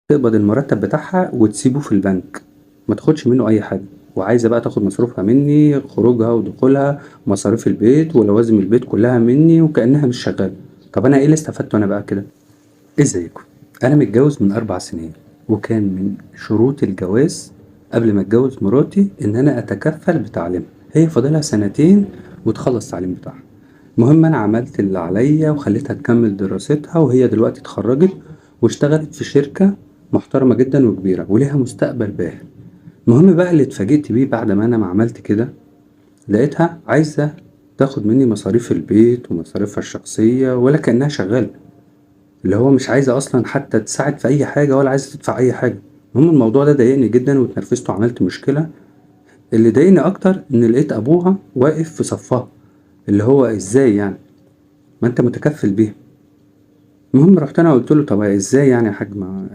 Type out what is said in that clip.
تقبض المرتب بتاعها وتسيبه في البنك، ما تاخدش منه أي حاجة، وعايزة بقى تاخد مصروفها مني، خروجها ودخولها، مصاريف البيت ولوازم البيت كلها مني، وكأنها مش شغالة. طب أنا إيه اللي استفدته أنا بقى كده؟ ازيكم؟ أنا متجوز من 4 سنين، وكان من شروط الجواز قبل ما اتجوز مراتي إن أنا أتكفل بتعليمها. هي فاضلها سنتين وتخلص التعليم بتاعها. المهم أنا عملت اللي عليا وخليتها تكمل دراستها، وهي دلوقتي اتخرجت واشتغلت في شركة محترمة جدا وكبيرة وليها مستقبل باهر. المهم بقى اللي اتفاجئت بيه بعد ما أنا ما عملت كده، لقيتها عايزة تاخد مني مصاريف البيت ومصاريفها الشخصية ولا كأنها شغالة، اللي هو مش عايزة أصلا حتى تساعد في أي حاجة ولا عايزة تدفع أي حاجة. المهم الموضوع ده ضايقني جدا واتنرفزت وعملت مشكلة. اللي ضايقني أكتر إن لقيت أبوها واقف في صفها، اللي هو إزاي يعني ما أنت متكفل بيها. المهم رحت أنا قلت له طب إزاي يعني يا حاج، ما